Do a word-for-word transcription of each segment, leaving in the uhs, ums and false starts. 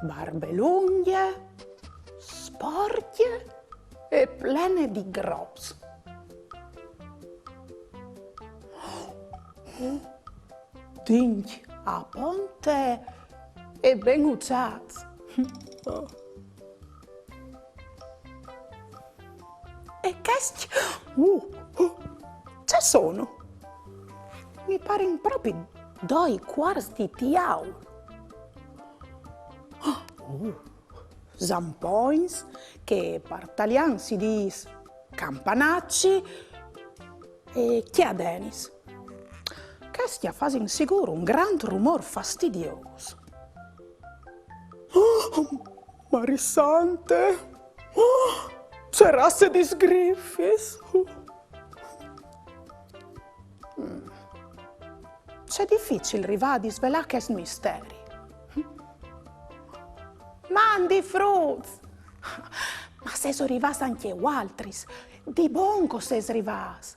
Barbe lungje, sporcje e plene di grops. Dincj a ponte e ben uçâts. E chescj, uh, uh, ce sono? Mi parin propit doi cuarts di diaul. Uh, zampogns, che par talian si dîs campanacci, e cjadenis. Chescj a fasin sigûr un grant rumôr fastidiôs. Oh, Marie Sante! Oh, ce raze di sgrifis! Mm. Ce dificil rivâ a disvelâ chest misteri. Mandi fruts! Ma sêso rivâts ancje vualtris? Di bon che o sês rivâts!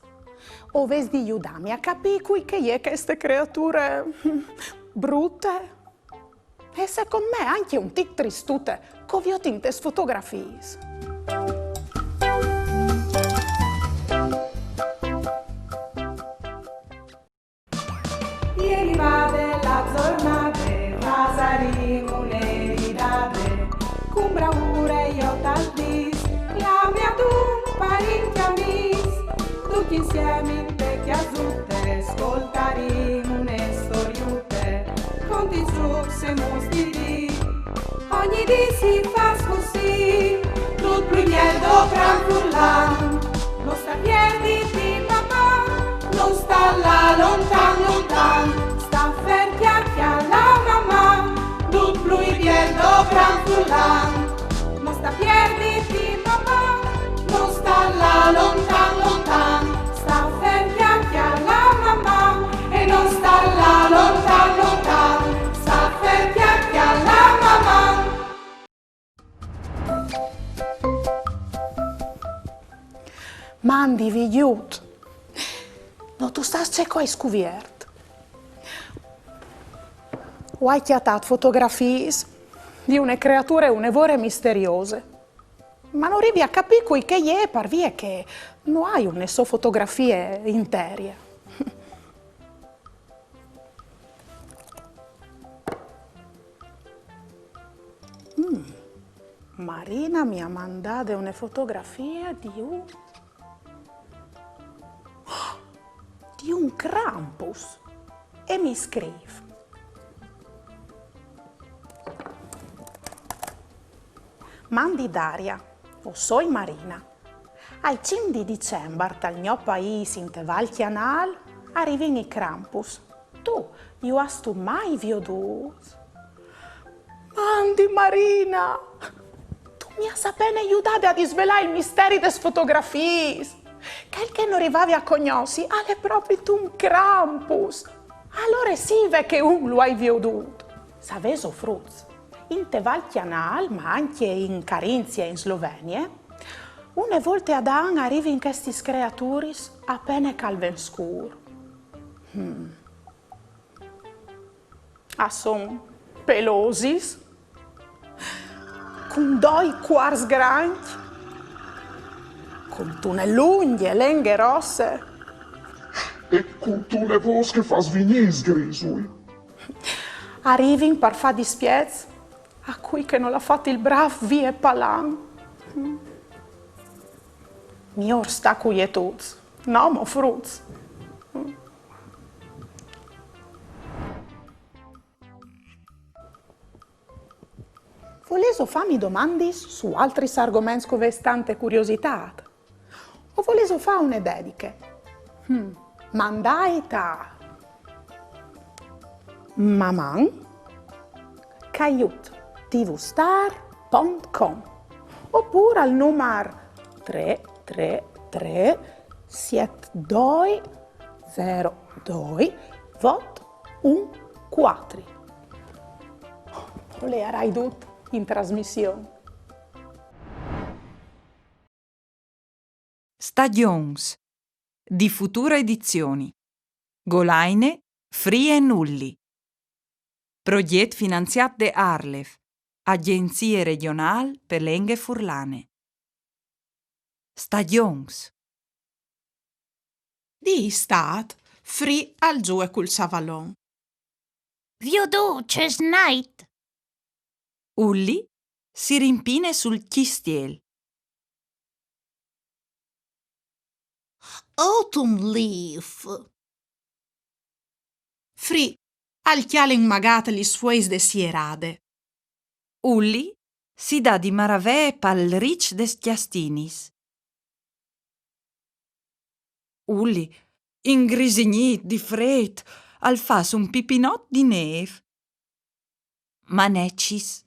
O vês di judâmi a capî cui che e je cheste creature brute e, secont me, ancje un tic tristute, che o viôt intes fotografiis. E je rivade la zornade, fasarìn une ridade, cun bravure jo tal dîs, clamìn un parint di amîs, ducj insiemi inte cjasute, scoltarìn une storiute, contint zûcs e muts di dì. Ogni dì si fâs cussì, dut plui biel dopran furlan. No sta pierditi, Maman, no sta lâ lontan, lontan. Sta fer, cjale la Maman, dut plui biel dopran furlan. No sta pierditi, Maman, no sta lâ lontan, lontan. Sta fer, cjale la Maman, e no sta lâ lontan, lontan. Sta fer, cjale la Maman. Mandi, Vigjut. No tu sâs ce che o ai scuviert. O ai cjatât fotografiis di une creature une vore misteriose. Ma no rivi a capî cui che e je, par vie che no ai une sô fotografie interie. Mm. Marina mi à mandade une fotografie di un, di un Krampus e mi scrîf: Mandi Daria, o soi Marina. Ai cinc di Dicembar, tal gno paîs, inte Val Cjanâl, a rivin i Krampus. Tu ju âstu mai viodûts? Mandi Marina! Tu mi âs a pene judade a disvelâ il misteri des fotografiis. Chel che no rivavi a cognossi al è propit un Krampus. Alore sì ve che un lu ai viodût. Savêso fruts, inte Val Cjanâl, ma ancje in Carinzie e in Slovenie, une volte ad an a rivin chestis creaturis a pene che al ven scûr. Mm. A son pelosis, cun doi cuars grancj, cuntune lungje lenghe rosse. E cuntune vôs che e fâs vignî i sgrisui. A rivin par fâ dispiets a cui che nol à fat il brâf vie pal an. Miôr stâ cuietûts, no mo fruts? Volêso fâmi domandis su altris argoments che o vês tante curiositât? O volêso fâ une dediche? Hm, mandait a maman caiut tvstar pont com, opûr al numar trê trê trê siet doi zero doi vot un cuatri. O leiarai dut in trasmission. Stagjons, di Futura Edizioni. Golaine, Free e Nulli. Progjet finanziât de ARLeF, Agjenzie Regjonâl pe Lenghe Furlane. Stagjons. Di Istât, Free al zuie cul savalon. Viodût ce snait! Ulli si rimpine sul cjistiel. Autumn leaf. Free al cjale inmagât lis fueis de sierade. Ulli si dà di maravee pal riç des cjastinis. Ulli, ingrisignît di frêt, al fâs un pipinot di nêf. Manecis.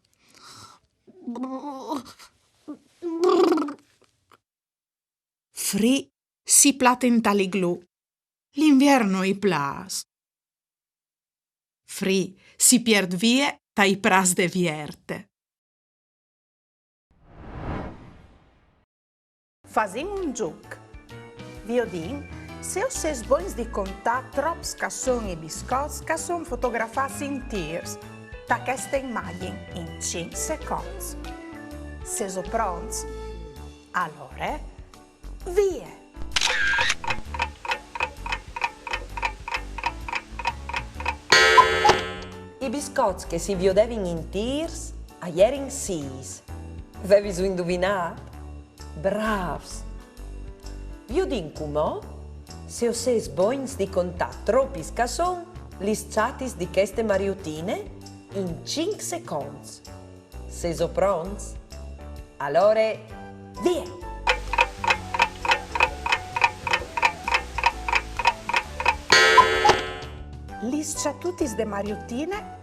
Free si plate intal iglù. L'invier no i plâs. Free si piert vie tai prâts de vierte. Fasìn un zûc. Viodìn se o sês bogns di contâ trops che a son i biscots che a son fotografâts intîrs ta cheste imagjin in cinc seconts. Sêso pronts? Alore, vie! I biscots che si viodevin intîrs a jerin sîs. Veviso induvinât? Brâfs! Viodìn cumò se o sês bogns di contâ tropis che a son lis çatis di cheste mariutine in cinc seconts. Sêso pronts? Alore, vie! Lis çatutis de mariutine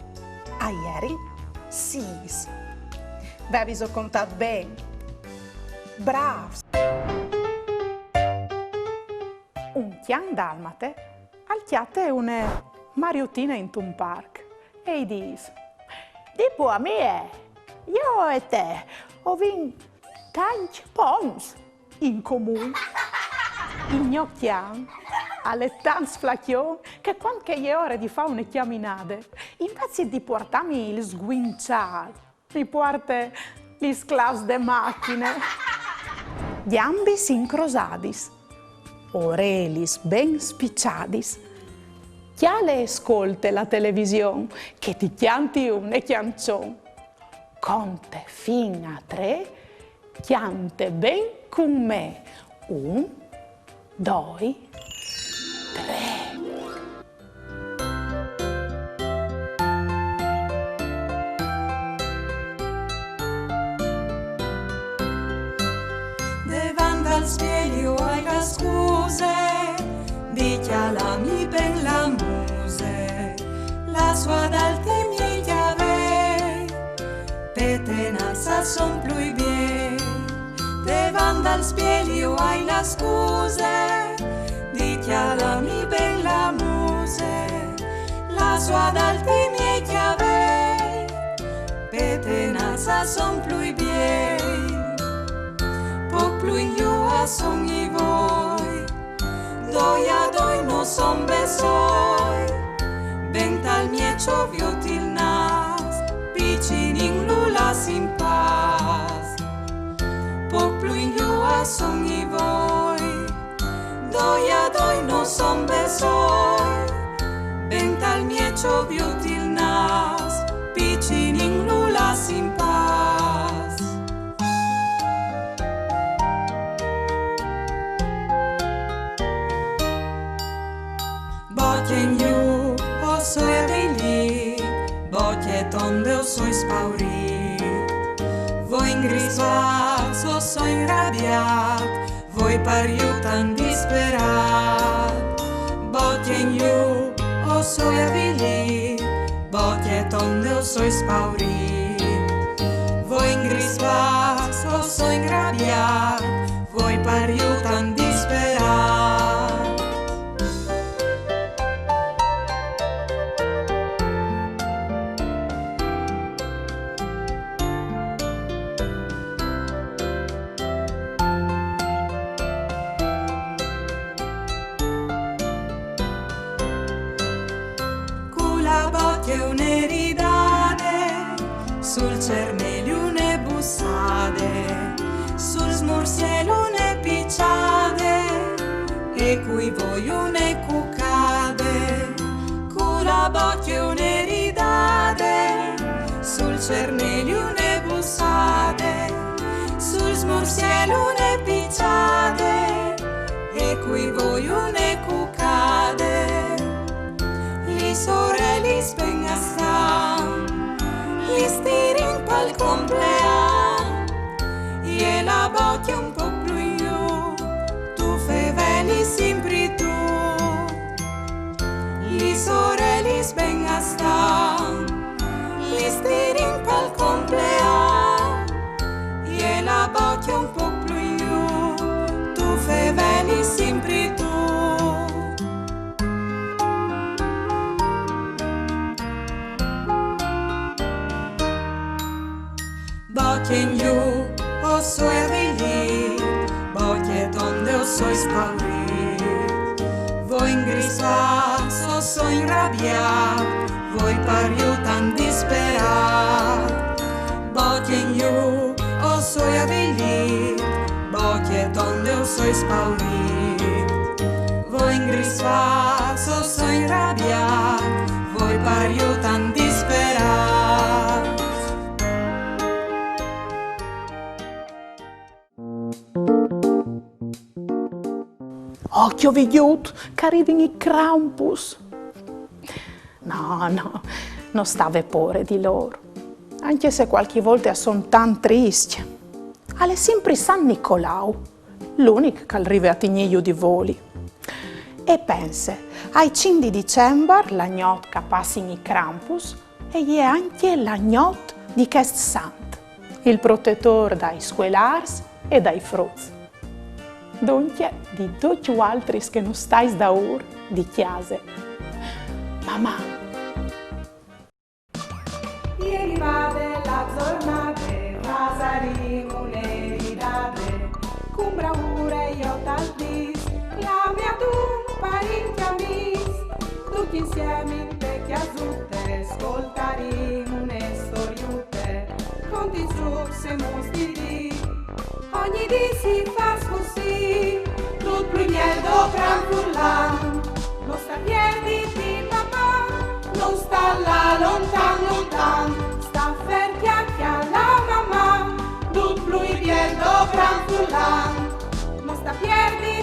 a jerin sîs. Veviso contât ben? Brâfs! Un cjan dalmate al cjate une mariutine intun parc e i dîs: «Dì po, amie, jo e te o vin tancj ponts in comun. Il gno cjan al è tant sflacjon che cuant che e je ore di fâ une cjaminade, invezit di puartâmi il sguinçâl, mi puarte lis clâfs de machine.» Gjambis incrosadis, orelis ben spiçadis, cjale e scolte la television, che ti cjanti une cjançon. Conte fin a trê, cjante ben cun me. Un, doi, trê. Devant dal spieli o ai la scuse di cjalâmi ben la muse, la soie dal miei cjavei, petenâts a son plui biei. Devant dal spieli o ai la scuse di cjalâmi ben la muse, la soie dal miei cjavei, petenâts a son plui biei. Pôc plui in jù a son i voi, doi a doi no son bessôi, ben tal mieç o viôt il nâs, picinin lu lassi in pâs. Pôc plui in jù a son i voi, doi a doi no son bessôi, ben tal mieç o viôt il nâs, picinin lu lassi in pâs. Bocje in jù o soi avilît, bocje tonde o soi spaurît. Voi ingrispâts, o soi inrabiât, voi par jut a 'nd disperât. Bocje in jù o soi avilît, bocje tonde o soi spaurît. Voi ingrispâts, o soi inrabiât, voi par jut a 'nd disperât. Sul cerneli une bussade, sul smursiel une piciade, e cui voi une cucade, cu la bocchie une ridade, sul cerneli une bussade, sul smursiel une piciade, e cui voi une cucade. Li sorelis ben a sta, li stirin pal complean, e la bocchie un poc plui in jù, tu feveli simpri tu. Li sorelis ben a sta, li stirin pal complean, e la bocchie un poc plui in jù, tu feveli simpri tu. Bocchie in jù, o soi avilit, bocchie tonde, o soi spaurit. Voi ingrisfats, o soi inrabiat, voi par jù tant disperat. Bocchie in jù, o soi avilit, bocchie tonde, o soi spaurit. Voi ingrisfats, o soi inrabiat, voi par jù tant disperat. Occhio, vigjut, ch'a ridin i Krampus. No, no, no sta vê pôre di lôr. Ancje se cualchi volte a son tant triscj. Al è simpri San Nicolau, l'unic ch'al rive a tignîju di voli. E pense, ai cinc di Dicembar, la gnot ch'a passin i Krampus, e je ancje la gnot di chest sant, il protetôr dai scuelârs e dai fruts. Duncje, di ducj vualtris che nus stais daûr di cjase. Maman! E rivade la zornade, fasarìn une ridade, cun braure jo tal dîs, clame adun parint e amîs, ducj insiemi inte cjasute, scoltarìn une storiute, conti, zûcs e muts di dì. Ogni dì si fâs cussì, dut plui biel dopran furlan. No sta pierditi, Maman, no sta lâ lontan, lontan, sta fer, cjale la Maman, dut plui biel dopran furlan. No sta pierditi,